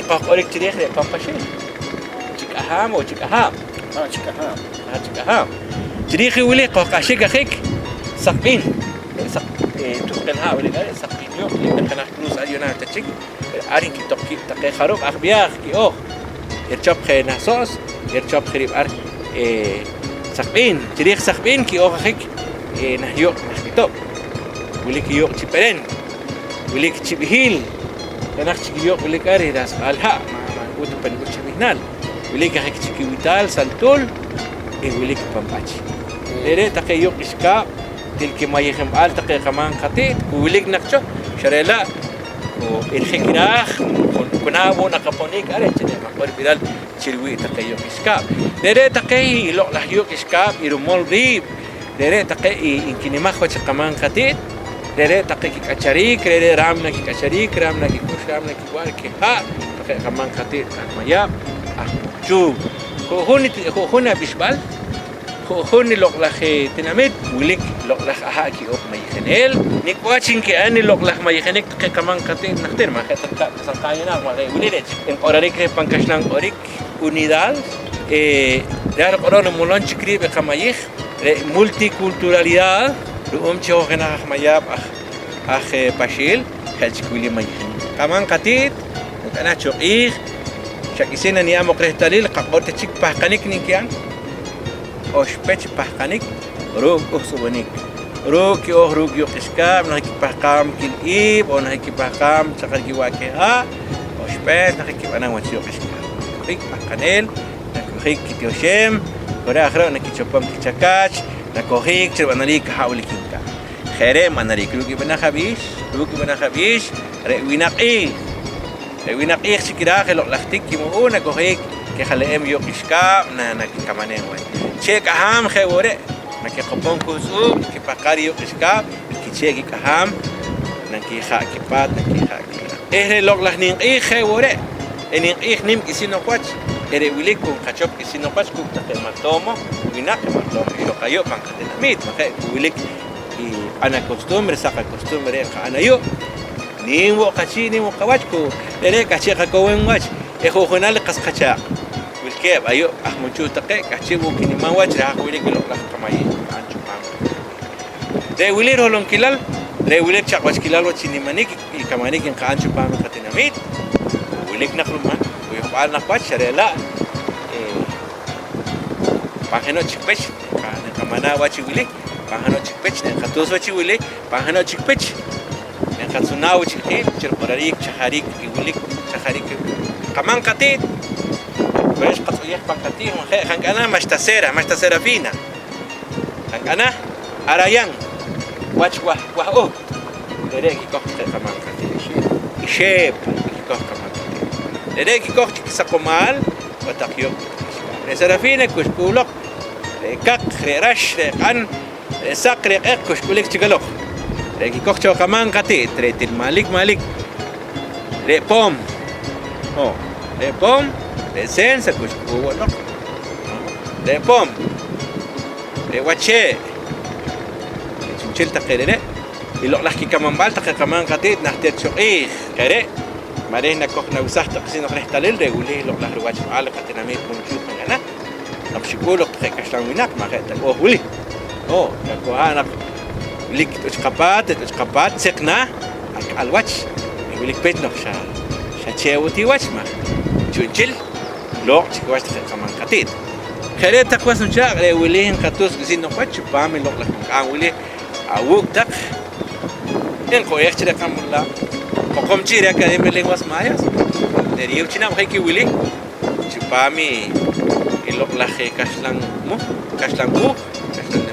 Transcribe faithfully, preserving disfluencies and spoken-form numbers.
Qojq'orik chi riij re' pan Paxiil. Chi K'ahaam o Chi K'ahaab'? Ah, Chi K'ahaam. Ah, Chi K'ahaam. Chi riij i wili qojq'axik ajik saqb'iin. Re' saq, eh, tuhqel ha' wilik ar, re' saqb'iin yuuq', re' jenaj cruz ar yu'naak ta chik. Ar nkitoq kiib' taqe jarub' aj b'yaaj ki'ooj. Erichop je nah so's, erichop je riib' ar, eh, saqb'iin. Chi riij saqb'iin ki'ooj ajik, eh, nah yuuq' nah kitob'. Wilik i yuuq' Chi Peren, wilik Chi B'ihiil, jenaj chik i yuuq' wilik ar i rahsb'al ha', ma', ma' k'uut ta pa nik'ux chi b'ihnaal. Wilik ajik chik i Witaal, Saltuul, eh, wilik i Pan B'ach. Re're' taqe yuuq' k'ixkaab' til kimayijinb'al taqe qamaam qati't ku wilik naq cho, xa re' la' ku b'irjik raaj, ku, ku naah wo' naqaponik ar reh chi re' ma' q'orb'iral chi riwii' taqe yuuq' k'ixkaab'. Re're' taqe i loq'laj yuuq' k'ixkaab' i rumol riib', re're' taqe i nkinimaj wach i qamaam qati't, re're' taqe kik'achariik, re're' raam na kik'achariik, raam na kik'ux, raam na kiwa' kiha', taqe qamaam qati't aj Mayab', aj Munchuh. Ju'jun i ti-, ju'jun ab'ixb'al, ju'jun i loq'laj, eh, tinamit, wilik loq'laj aha' ki'ooj mayijineel. Nik' wach nki'an i loq'laj mayijinik taqe qamaam qati't najtir, ma' je' ta rikab' Saqaay yu'naak, ma' re' wili re' chik nq'orarik reh pan kaxlan q'orik, unidad, eh, raaj riq'orom rimolom chik riib' i qamayij, re' multiculturalidad, ru'um chi hoj jenaj aj Mayab', aj, aj, eh, Paxiil, je' chik wili mayijinik. Qamaam qati't, nk'anaj cho q'iij, xa k'isiin na niye'em oq rehtalil, qaq'or ta chik pahqanik nki'an. Oxpech pahqanik ruuk' k'uhsb'anik, ruuk' ki'ooj ruuk' yuuq' k'ixkaab' najik kipahqaam kil iib' oon najik kipahqaam chaqar kiwa' kiha', oxpech najik kib'anam wach yuuq' k'ixkaab'. Nakojik pahqaneel, nakojik kitioxem, ku re' aj ru' nakichopom kichakach, nakojik chi rib'anariik aha' wilik nkaaj. Je' re' nb'anariik ruuk' i b'anaj ab'iix, ruuk' i b'anaj ab'iix, re' winaq q'iij. Re' winaq q'iij chi kiraaj i loq'laj tik kimu'uun nakojik kijale'em yuuq' k'ixkaab' na, nakikamanem wach. Chee' k'ahaam je' wo' re', nakikopom kuh tz'uub', kipahqaaj yuuq' k'ixkaab', kichee' kik'ahaam, nakija' kipaat, nakija' kipaat. Eh re' loq'laj nimq'iij je' wo' re', eh nimq'iij nim k'isiin oq wach, eh re' wilik ku nqachop k'isiin oq wach kuuk' taqe martomo winaq, martomo ixoq ayu' pan qatinamiit, ma' je' ku wilik i q'an acostumbre, saq acostumbre re' nqa'n ayu'. Nim wo' qachii', nim wo' qawach, ku re're' k'ahchi' qakowem wach, eh ju'junal i qas qachaaq' wilkeeb' ayu' aj Munchuh taqe, k'ahchi' wo' kiniman wach reh haj wilik i loq'laj qamayiij nqa'n chupaam. Re' wili riholomkilal, re' wili richaq'wachkilal wach chi nimanik i kamanik nqa'n chupaam i qatinamiit, wilik naq ruman, kuyojb'al naq wach, xa re' la', eh, pan jeno' chik pech nqa-, nqamanaa' wach i wili. Pan jeno' chik pech nqatus wach i wili, pan jeno' chik pech nqatzunaw wach i qiib' chi riq'orariik chajariik i wilik, chajariik i qamaam qati't. Pero xqatz'uyej pan qati't, ma' je', jank'ana ma'xta Sera, ma'xta Serafina, jank'ana Arayan, wach wah, wah uht. Re're' kikoj taqe qamaam qati't. Ixeep kikoj qamaam qati't. Re're' kikoj chik kisaqomaal, o taq yuuq'. Re' Serafina ku xk'uloq, re' kaq, re' rax, re' q'an, re' saq, re' q'eq ku xk'ulik chik aloq. Re' kikoj cho qamaam qati't, re' til manlik, manlik. Re' poom. Oh, re' poom, re' sensa ku xk'uwoq loq. Re' poom, re' wachee'. Re' chu'nchel taqe re're'. I loq'laj kikamanb'al taqe qamaam qati't najtir cho q'iij. Je' re', ma' reh nakojnawsaj ta qisiin oq rehtalil, re' wili i loq'laj riwachb'al i qatinamiit Munchuh pan Gana. Noq xik'ul loq taqe kaxlan winaq, ma' je' ta k'ooj wili. Oh, xa ku ha' naq wilik i t'uch qapaat, i t'uch qapaat tzeq naah ak'al wach. Wilik pech noq xa, xa chee' wo' ti wach, maj chu'nchel loq' chik wach taqe qamaam qati't. Je' re' taq was nuchaaq', re' wili nqatus k'isiin oq wach chupaam i loq'laj qak'aam wili. Awuuk' taq nq'o'ej chi re' qamolaab' Poqomchi' reh Academia de Lenguas Mayas neriyeew chi nab'jik i wili chupaam i, i loq'laj kaxlan muh, kaxlan uj, kaxlan